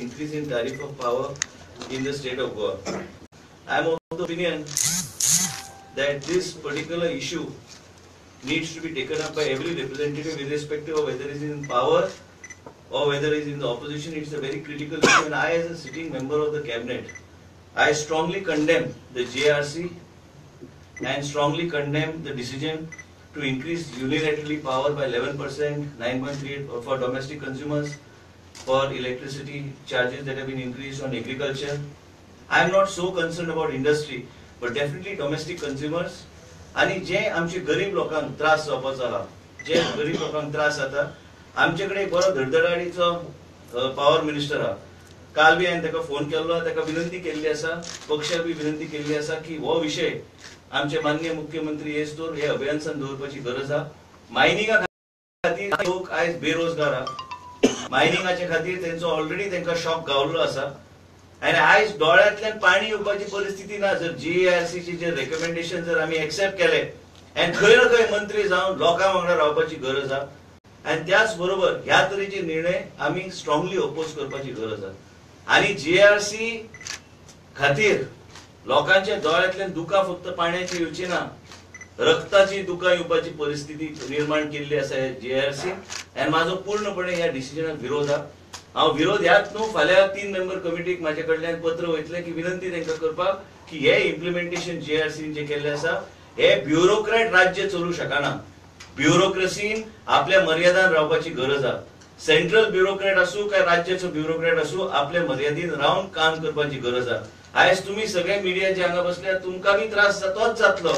increase in tariff of power in the state of Goa. I am of the opinion that this particular issue needs to be taken up by every representative irrespective of whether he is in power or whether he is in the opposition. It's a very critical issue, and I, as a sitting member of the cabinet, I strongly condemn the JRC and strongly condemn the decision to increase unilaterally power by 11%, 9.38 for domestic consumers, for electricity charges that have been increased on agriculture. I am not so concerned about industry, but definitely domestic consumers. आनी जे आमचे गरीब लोकांक त्रास जावपाचो आहा, जे गरीब लोकांक त्रास जाता, आमचे कडेन एक बरो धडधडाडीचो पावर मिनिस्टर आहा. काल बी हांवें ताका फोन केल्लो, ताका विनंती केल्ली आसा, पक्षाक बी विनंती केल्ली आसा की हो विशय आमचे माननीय मुख्यमंत्री येसतोर हे अभियानसान दवरपाची गरज आहा. मायनिंगा खातीर लोक आयज बेरोजगार आहा. मायनिंगाचे खातीर तेंचो ऑलरेडी तेंकां शॉक गावल्लो आसा आनी आयज दोळ्यांतल्यान पाणी येवपाची परिस्थिती ना. जर जीएआरसीचे जे रेकमेंडेशन जर आमी एक्सेप्ट केले आनी खंय ना खंय मंत्री जावन लोकां वांगडा रावपाची गरज आहा आनी त्याच बरोबर ह्या तरेचे निर्णय आमी स्ट्रॉंगली ओपोज करपाची गरज आहा. आनी जीएआरसी खातीर लोकांच्या दोळ्यांतल्यान दुकां फक्त पाण्याची येवची ना, रक्ताची दुकां येवपाची परिस्थिती निर्माण केल्ली आसा जीएआरसी. आनी म्हाजो पूर्णपणे ह्या डिसिजनाक विरोध आहा. हांव विरोध ह्याच न्हू, फाल्यां 3 मेंबर कमिटीक म्हाजे कडल्यान पत्र वयतलें की विनंती तांकां करपाक की हे इम्प्लिमेंटेशन जीआरसीन जे केल्लें आसा हे ब्युरोक्रॅट राज्य चलूं शकना. ब्युरोक्रसीन आपल्या मर्यादान रावपाची गरज आहा. सेंट्रल ब्युरोक्रॅट आसूं काय राज्याचो ब्युरोक्रॅट आसूं, आपल्या मर्यादीन रावन काम करपाची गरज आहा. आयज तुमी सगळे मिडिया जे हांगा बसल्या तुमकां बी त्रास तोच जातलो.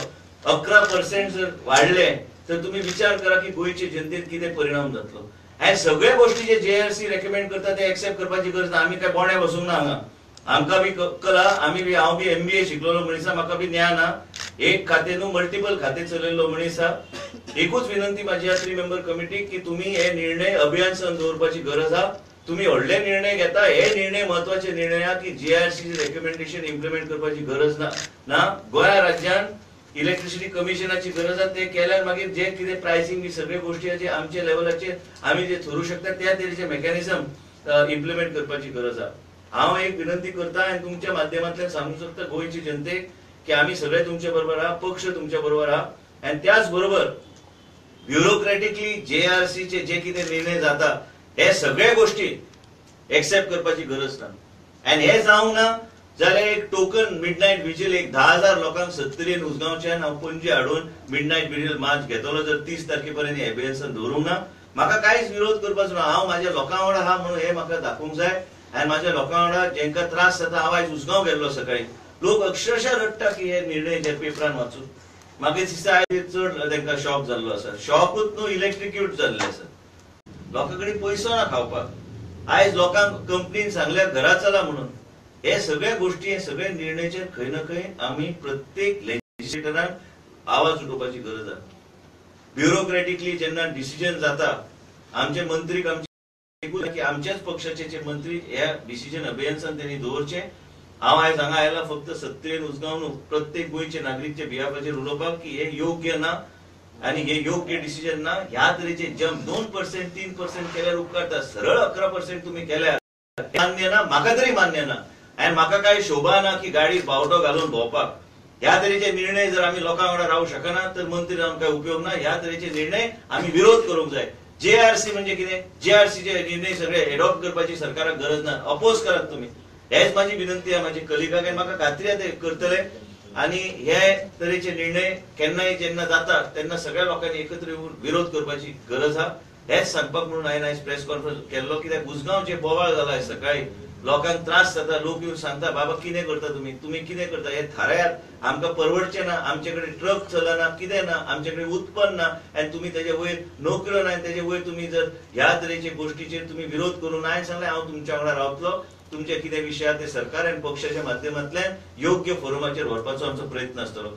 11% जर वाडले तर तुमी विचार करा की गोंयचे जनतेर कितें परिणाम जातलो. आनी सगळे गोष्टी जे जीआरसी रेकमेंड करता ते एक्सेप्ट करपाची गरज ना. आमी काय बोणे बसूंक ना हांगा, आमकां बी कला, आमी बी, हांव बी MBA शिकलेलो मनीस आहा, म्हाका बी ज्ञान आहा. एक खातें न्हू मल्टिपल खातें चलयल्लो मनीस आहा. एकूच विनंती म्हाजी आहा 3 मेंबर कमिटीक की तुमी हे निर्णय अभियान दवरपाची गरज आहा. तुमी व्हडले निर्णय घेता, हे निर्णय म्हत्वाचे निर्णय आहा की जीआरसी रेकमेंडेशन इम्प्लिमेंट करपाची गरज ना. गोंया राज्यान इलेक्ट्रिसिटी कमिशनाची गरज आहा. ते केल्यार मागीर जे कितें प्रायसिंग बी सगळे गोष्टी आमच्या लेवलाचेर आमी जे थरू शकता त्या तरेचे मेकॅनिझम इम्प्लिमेंट करपाची गरज आहा. हांव एक विनंती करता आनी तुमच्या माध्यमांतल्यान सांगूंक सोदता गोंयचे जनतेक की आमी सगळे तुमचे बरोबर आहा, पक्ष तुमच्या बरोबर आहा. आनी त्याच बरोबर ब्युरोक्रॅटिकली जेआरसीचे जे कितें निर्णय जाता हे सगळे गोष्टी एक्सेप्ट करपाची गरज ना. आनी हे जावंक ना जाल्यार एक टोकन मिडनायट विजील एक 10,000 लोकांक सत्तरीन उसगांवच्यान हांव पणजे हाडून मिडनायट विजील मार्च घेतलो जर 30 तारखे पर्यंत एबियन्सान दवरूंक ना. म्हाका कांयच विरोध करपाचो ना. हांव म्हाज्या लोकां वांगडा आहा म्हणून हें म्हाका दाखोवंक जाय. आनी म्हाज्या लोकां वांगडा जेंकां त्रास जाता, हांव आयज उसगांव गेल्लो सकाळी, लोक अक्षरशः रडटा की हे निर्णय जे पेपरान वाचून म्हाका दिसता आयज चड तांकां शॉक जाल्लो आसा. शॉकूच न्हू, इलेक्ट्रिक्यूट जाल्ले आसा. लोकां कडेन पयसो ना खावपाक. आयज लोकांक कंपनीन सांगल्यार घरा चला म्हणून. हे सगळ्या गोष्टी, हे सगळे निर्णयाचेर खंय ना खंय आमी प्रत्येक लेजिस्लेटरान आवाज उठोवपाची गरज आहा. ब्युरोक्रॅटिकली जेन्ना डिसिजन जाता, आमचे मंत्रीक आमचे की आमच्याच पक्षाचे जे मंत्री ह्या डिसिजन अभियानसान त्यांनी दवरचे. हांव आयज हांगा आयला फक्त सत्तरीन उसगांव न्हू, प्रत्येक गोंयचे नागरीकचे बिहाफाचेर उलोवपाक की हे योग्य ना आनी हे योग्य डिसिजन ना. ह्या तरेचे जम्प 2% 3% केल्यार उपकारता, सरळ 11% तुमी केल्यार मान्य ना, म्हाका तरी मान्य ना. आनी म्हाका काय शोभा ना की गाडी बावटो घालून भोंवपाक. ह्या तरेचे निर्णय जर आमी लोकां वांगडा रावूं शकना तर मंत्री रावन काय उपयोग ना. ह्या तरेचे निर्णय आमी विरोध करूंक जाय. जेआरसी म्हणजे कितें? जेआरसीचे निर्णय सगळे एडॉप्ट करपाची सरकाराक गरज ना, अपोज करात तुमी. हेच म्हाजी विनंती आहा म्हाजी कलिगाक आनी म्हाका खात्री आहा ते करतले. आनी हे तरेचे निर्णय केन्नाय जेन्ना जाता तेन्ना सगळ्या लोकांनी एकत्र येवन विरोध करपाची गरज आहा. हेच सांगपाक म्हणून हांवें आयज प्रेस कॉन्फरन्स केल्लो. कित्याक उसगांव जे बोवाळ जाला सकाळी, लोकांक त्रास जाता, लोक येवन सांगता बाबा कितें करता तुमी, तुमी कितें करता, हे थारायात, आमकां परवडचें ना, आमचे कडेन ट्रक चलना, कितें ना, आमचे कडेन उत्पन्न ना, आनी तुमी तेजे वयर नोकऱ्यो ना, आनी तेजे वयर तुमी जर ह्या तरेचे गोष्टीचेर तुमी विरोध करूं ना. हांवें सांगलें हांव तुमच्या वांगडा रावतलो, तुमचे कितें विशय आहा ते सरकार आनी पक्षाच्या माध्यमांतल्यान योग्य फोरमाचेर व्हरपाचो आमचो प्रयत्न आसतलो.